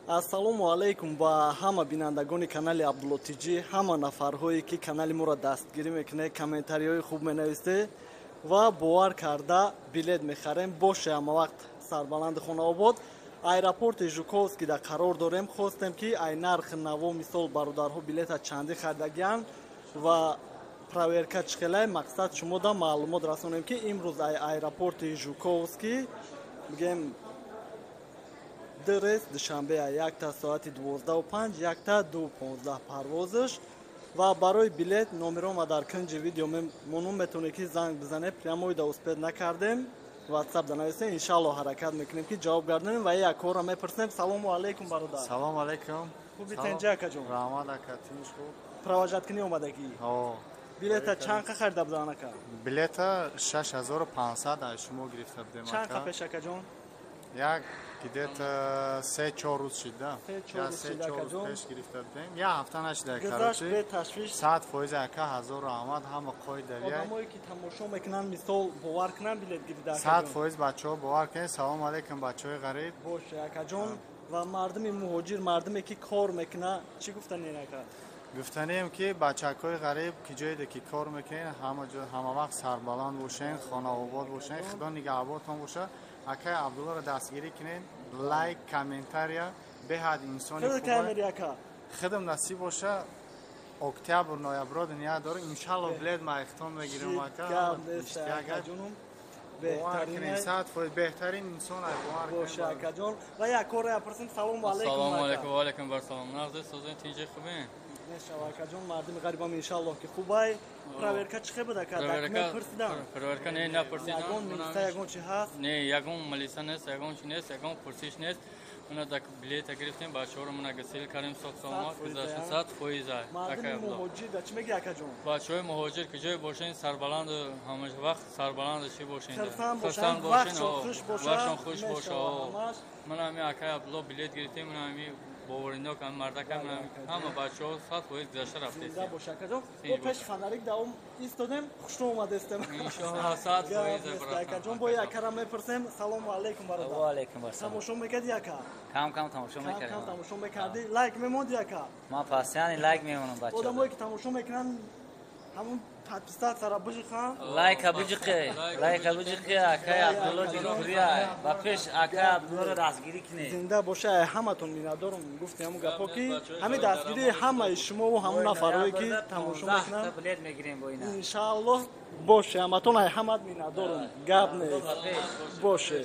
Ассалому алайкум ба ҳама бинандагони канали Абдулло Тиҷӣ, ҳама нафарҳое, ки канали моро дастгирӣ мекунед, комментариҳои хуб менависед ва бовар карда билет мехарем. Боше, ҳама вақт сарбаланди хонаобод. Аэропорти Жуковскийда қарор дорем. Хостем, ки ай нархи наво, мисол, бародарҳо билета чандӣ харидагианд ва проверка чӣ хелай, мақсад, шумода маълумот расонем, ки имрӯз ай аэропорти Жуковский бигем ду рейс Душанбе, якта соати 12:05, якта 2:15 парвозаш. Ва барои билет номерома дар кунҷи видео монум, метавонед, ки занг бизанед. Прямой да успеть накардем, Ватсап да нависем, иншалло, ҳаракат мекунем, ки ҷавоб гардонем. Ва як корро мепурсем. Салому алайкум, бародар. Салому алайкум. Хуби, тенҷа, акаҷон? Раҳмат, ака, тинч, хуб. Провожать кунӣ омадагӣ? Билета чанд қа харида будан, ака? Билета 6500 аз шумо гирифта будем. Чанд қа пеш, акаҷон? Як где-то 3-4 рӯз шида. 3-4 рӯз пеш гирифта будем, як ҳафта нашида. Гузашт беташвиш. 100%, ака, ҳазор раҳмат, ҳама қои давия. Одамое, ки тамошо мекунанд, мисол, бовар кунанд, билет гирида? 100%, бачаҳо, бовар кунед. Салому алайкум, бачаҳои ғариб. Боше, акаҷон. Ва мардуми муҳоҷир, мардуме, ки кор мекунад, чӣ гуфтанед, ака? Гуфтанем, ки бачакҳои ғариб, ки ҷойде ки кор мекунед, ҳама вақт сарбаланд бошен, хонаобод бошен, Худо нигаҳботон бошад. Акай Абдуллоро дастгирӣ кунед, лайк, комментария, беҳад инсони. Худам насиб боша, октябр, ноябро ният дорам, иншалло, билет маихтон мегирам, ака. 100% беҳтарин инсон. Боша, акаҷон. Ва як корро пурсем. Салому алайкум. Салому алайкум, ва алайкум барсалом. Нағзе, созен, тинҷи, хубен? Мешава, акаҷон. Мардуми ғарибам, иншаллоҳ, ки хубай. Проверка чӣ хел буд, ака? Документ пурсидам? Проверка не, напурсидам. Ягон милиса, ягон чи ҳаст? Не, ягон милиса нест, ягон чи нест, ягон пурсиш нест. Мана дак билета гирифтем, бачаҳоро мана гасил кардем, сок саломат гузаштем, 100%. Мардуми муҳоҷир да чӣ меги, акаҷон? Бачаҳои муҳоҷир, ки ҷое бошен, сарбаланду ҳама вақт сарбаланду чӣ бошен. Хурсанд бошанд, вақтшон хуш боша. Мана ҳами акай Абдулло билет гирифтем, мана ҳами боваринок, ҳами мардака, ҳама бачаҳо 100% гузашта рафтем. Зинда боша, акаҷон. Бо пеши фонарик давом истодем, хушно омадестем. Иншоалло, 100%. Акаҷон, бо якара мепурсем. Салому алайкум, бародар. Ва алайкум ассалом. Тамошо мекарди, ака? Кам кам тамошо мекардам. Кам тамошо мекарди, лайк мемонди, ака? Ман постоянно лайк мемонам, бачаҳо. Одамое, ки тамошо мекунанд, ҳамун подписаться ра биҷихан. Лайка биҷиқе, лайка биҷиқе, акай Абдулло Ҷумҳурия ба пеш, акай Абдуллоро дастгирӣ кунед. Зинда боша, ҳаматон миннатдорум. Гуфти ҳамун гапҳо, ки ҳамин дастгирии ҳамаи шумову ҳамун нафарҳое, ки тамошо мекунанд. Билет мегирем бо ина. Иншааллоҳ, боше, ҳаматон, ай ҳамат миннатдорум, гап нест, боше.